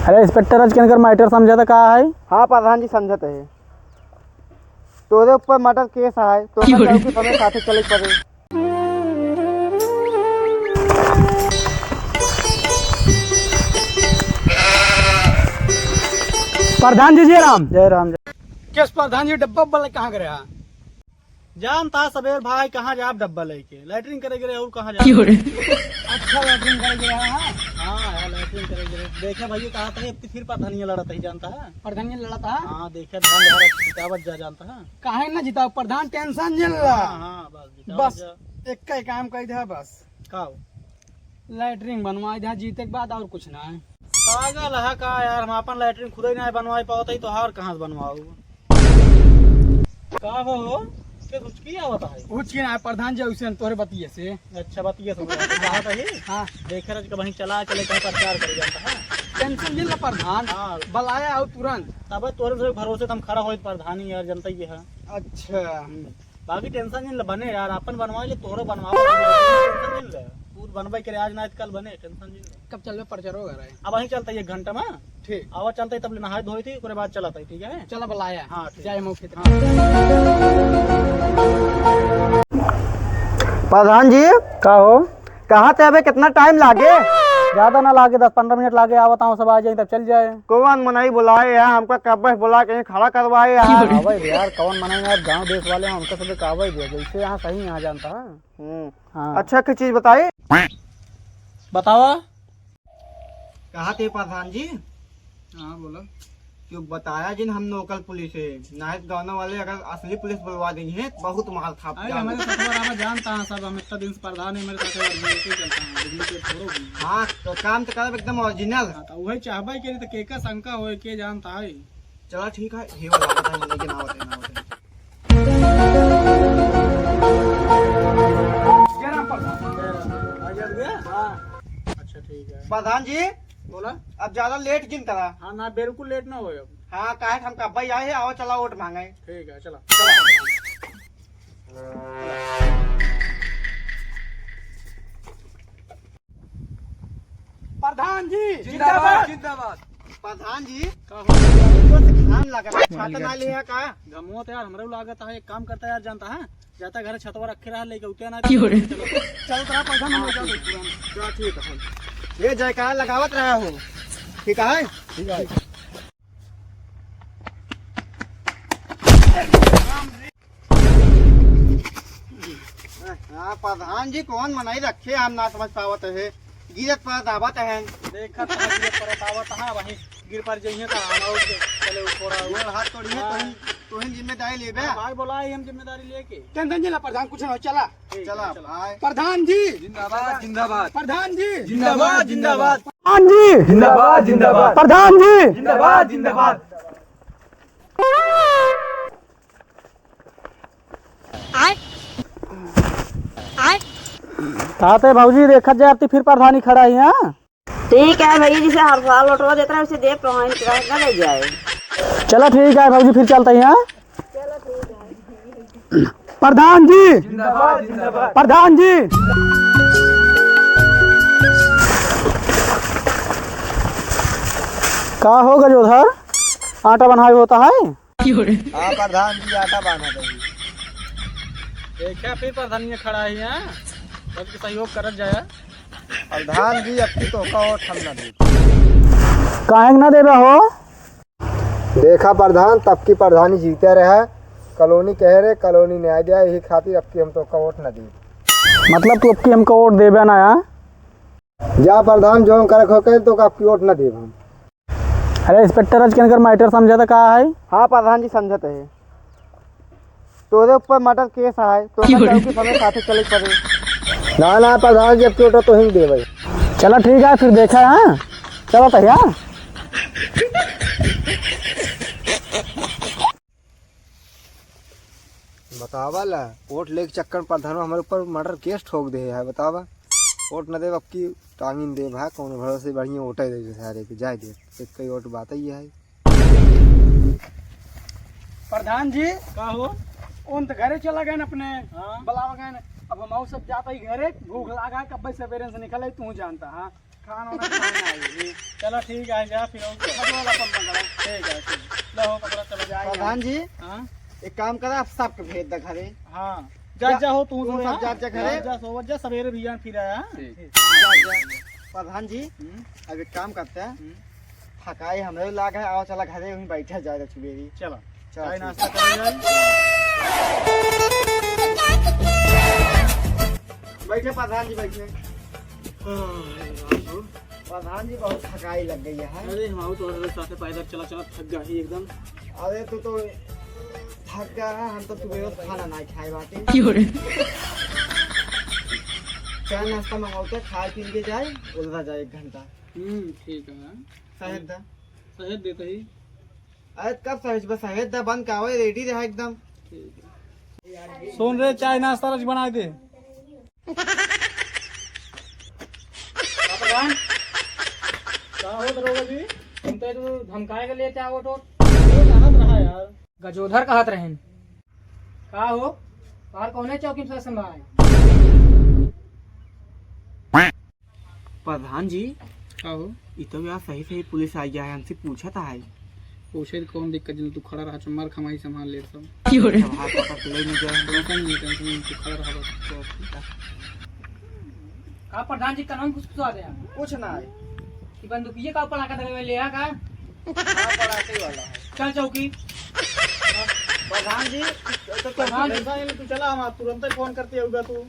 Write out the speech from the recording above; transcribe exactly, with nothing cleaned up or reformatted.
अरे इंस्पेक्टर, आज केनकर मैटर समझा था का है? हाँ प्रधान जी, समझत है। तोरे ऊपर मर्डर केस है, तो क्यों रे? चौकी पर साथे चले पड़े। प्रधान जी, जय राम। जय राम, जय। किस प्रधान जी, डब्बा उब्बा लेके कहाँ गए रहा? जानता सबेर भाई, कहाँ जाब डब्बा लेके? लैट्रिन करे गए और कहाँ जाब? क्यों रे? अच्छा, लैट्रिन करे गए हैं? हाँ यार, लैट्रिन करे गए। देखे भैया, कहा था, इतनी फिर प्रधानिया लड़त ही, जानता है? प्रधानिया लड़त है? हाँ, देखे धान धान जितावत जा, जानता है? काहे ना जिताओ प्रधान, टेंशन जिन ला। हाँ, हाँ, बस जितावत बस जा। एक का ही काम कर दे बस। का हो? लैट्रिन बनवाई दे जीते के बाद, और कुछ ना है। पागल है का यार, हम अपन लैट्रिन खुद ही ना बनवाई पावत ही, तो और कहाँ से बनवाऊ? का हो, हो? के हुचकी आवत है? हुचकी ना है प्रधान जी, उसे तोहरे बतिये से। अच्छा, बतिये से हुआ। कहा था ये? हाँ। देखे रह, कब वहीं चला चले, कहीं प्रचार करे जाता है। टेंशन जिन ला प्रधान, हाँ। बलाया आओ तुरंत। तब तोहरे से भरोसे त हम खड़ा होई प्रधानी यार, जनता ये है। अच्छा। हम्म। बाकी टेंशन जिन ला बने यार, अपन बनवा ले, तोहरो बनवाओ, टेंशन जिन ला। तू बनबे करे, आज ना कल बने, टेंशन जिन ला। कब चलबे प्रचारो करे? अब वहीं चलता है एक घंटा में। ठीक। आवा चलता है, तब ले नहाए धोए थी, ओकरे बाद चलता है, ठीक है? चला बुलाया। हाँ, ठीक। जाए मौके पे। हाँ। प्रधान जी। का हो? कहाँ थे अबे, कितना टाइम लागे? ज्यादा ना लागे, दस पन्द्रह मिनट लागे, आवत हूँ, सब आ जाए तब चल जाए। कौन मनई बुलाए यार, हमका कब्बे बुला के यहीं खड़ा करवाए यार। अबे यार, कौन मनई यार, गाँव देश वाले हैं, उनका सब कहवे दिया, जैसे यहाँ सही यहाँ जानता है। हम्म। हाँ। अच्छा, एक चीज बताई। बतावा। कहा थे प्रधान जी? हाँ, बोला। क्यों बताया जिन हम लोकल पुलिस है, नाइट गाँव वाले अगर असली पुलिस बुलवा देंगे तो बहुत मार खा अरे, जाएंगे। हमारे साथ बराबर जानता है सब, हम इतना दिन से प्रधान है, मेरे साथ और भी लेके चलता है, लेकिन ये छोड़ो भी। हाँ, तो काम तो करब एकदम ओरिजिनल। हाँ, तो वही चाहबे के लिए तो केका शंका होए, के जानता है। चला ठीक है, हे वाला पता है, मने के ना होते, ना होते। जय राम प्रधान। जय राम। आ गया भैया? हाँ। अच्छा, ठीक है। प्रधान जी, बोला। अब ज्यादा लेट जिन करा। हाँ, ना, बिल्कुल लेट ना होए अब। हाँ, काहे कि हम कब्बे आए हैं, आओ चला वोट मांगे। ठीक है, चला। चला। प्रधान जी, जिंदाबाद, जिंदाबाद। जिंदाबाद। प्रधान जी, का हो? हमको से घाम लागत है, छाता ना ले है का? घमवा तो यार, हमरे लागत है, एक काम करता है यार, जानता है? जाता घर छतवा रखे रहा, लेके उठे ना। क्यों रे? चल, तेरा प्रधान, हम लोग जाते हैं। चल, ठीक है। ये जयकार लगावत रहा हो, ठीक है? ठीक है। हाँ, प्रधान जी, कौन मनई रखे, हम ना समझ पावत है। गिरत परत आवत है। देखत है, गिरत परत आवत है, वहीं गिर पर जइहे तो हम और के चले ऊपर आओ। गोड़ हाथ तोड़िए, हाँ। तोहिन, तोहिन जिम्मेदारी लेबे। हाँ, भाई बोला है, हम जिम्मेदारी लेके। टेंशन जिन ला प्रधान, कुछ ना हो, चला। ठीक है, चला, चला। भाई। प्रधान जी। जिंदाबाद, जिंदाबाद। प्रधान जी। जिंदाबाद, जिंदाबाद। प्रधान जी। जिंदाबाद, जिंदाबाद। प्रधान जी। जिंदाबाद, जिंदाबाद। आय। आय। कहते भौजी, देखत जाए, अब तो फिर प्रधानी खड़ा ही, हाँ? ठीक है भैया, जिसे हर साल वोटवा देत रहे, उसे देब तो वहीं रह ना रह जाए। चला ठीक है भौजी, फिर चलते हैं, हाँ? प्रधान जी। जिंदाबाद, जिंदाबाद। प्रधान जी। का हो गजोधर, आटा बनाए होता है? हाँ प्रधान जी, आटा बान्हा दही। देखा फिर प्रधानिया खड़ा है यहाँ, सबके सहयोग करत जाया। प्रधान जी, अब की तोहका वोट हम ना देब। काहे ना देबा हो? देखा प्रधान, तब की प्रधानी जीते रहे, कॉलोनी कहे रहे, कॉलोनी न्याय दिया, यही खातिर अब की हम तोहका वोट ना देब। मतलब तू अब की हमका वोट देबे ना, हाँ? जा प्रधान, जौन करे होके, तोहका अब की वोट ना देब हम। अरे इंस्पेक्टर, आज केनकर मैटर समझा था का है? हाँ प्रधान जी, समझत है। तोरे ऊपर मर्डर केस है, तो की हो रही? चौकी पर साथे चले पड़े। ना ना प्रधान जी, अब की वोट तो ही देबे। चला ठीक है, फिर देखा है, हाँ? चला तो यार। बतावा ला, वोट लेके चक्कर में प्रधान हमारे ऊपर मर्डर केस ठोक दे है, बतावा। वोट न देब, अब की टांगिन देब है, कौन भरोसे बढ़िया वोट दे दे सारे के, जाए दे, एक कई वोट बात ही है। प्रधान जी। का हो? उन तो घरे चला गए अपने, हाँ। बुलावा गए। अब हम सब जाता ही घरे, भूख लागा, कब्बे सवेरे से निकले, तू जानता, हाँ। खाना वाना खाना है ये। चलो ठीक है, जा फिर और। ठीक है, ठीक। लो, हो पकड़ा, चलो। प्रधान जी, हाँ? एक काम करा, आप सबके भेज दे घरे। हाँ, जा, जा, हो, तू तू सो सब जा। जा, जा घरे। जा, जा, सो जा, सवेरे भी जान फिर आया, हाँ? ठीक। जा, जा। प्रधान जी, हम्म। अब एक काम करते हैं, हम्म। थकाई हमरे लाग है, आओ चला घरे, वहीं बैठे जाए सुबेरी। चला। चला, चाय ठीक। नाश्ता करा जाए। बैठे प्रधान जी, बैठे। प्रधान जी, बहुत थकाई लग गई है। अरे, हम आओ तो साथे पैदल चला चला थक गया ही एकदम। अरे, तू तो थक गया है, हम तो सुबह से खाना नहीं खाए बाटे। क्यों रे? चाय नाश्ता मंगाओ तो खाए पी के जाए, उलझा जाए एक घंटा। हम्म, ठीक है। शहद दा। शहद देता ही। अरे कब शहद, बस शहद दा बन का आवे, ready रहा एकदम। ठीक है। सुन रे, चाय नाश्ता रोज बना दे। का प्रधान? का हो दरोगा जी? तुम तो जो धमकाए के लिए क्या वोट वोट? ये कहत रहा यार। गजोधर कहत रहन। का हो? बाहर कौने चौकी में से सुनाए? प्रधान जी, का हो? ई तो यार सही सही पुलिस आ गया है, हमसे पूछत है। पूछे तो कौन दिक्कत, जिन तू खड़ा रहा, चुम्मार खमाई संभाल ले सब। क्यों रे? सब हाथ पकड़ के ले नहीं जाए हम लोग। Tension नहीं, tension नहीं, तू खड़ा रहा बस। चलो, ठीक है। का प्रधान जी, कानून कुछ कुछ आ गया? कुछ ना है। कि बंदूकिये का पड़ाका दे में ले आ का? हाँ, पड़ाके वाला है। चल चौकी। प्रधान जी, तो क्या प्रधान जी। Tension नहीं, तू चला, हम तुरंत ही फोन करते होगा तू।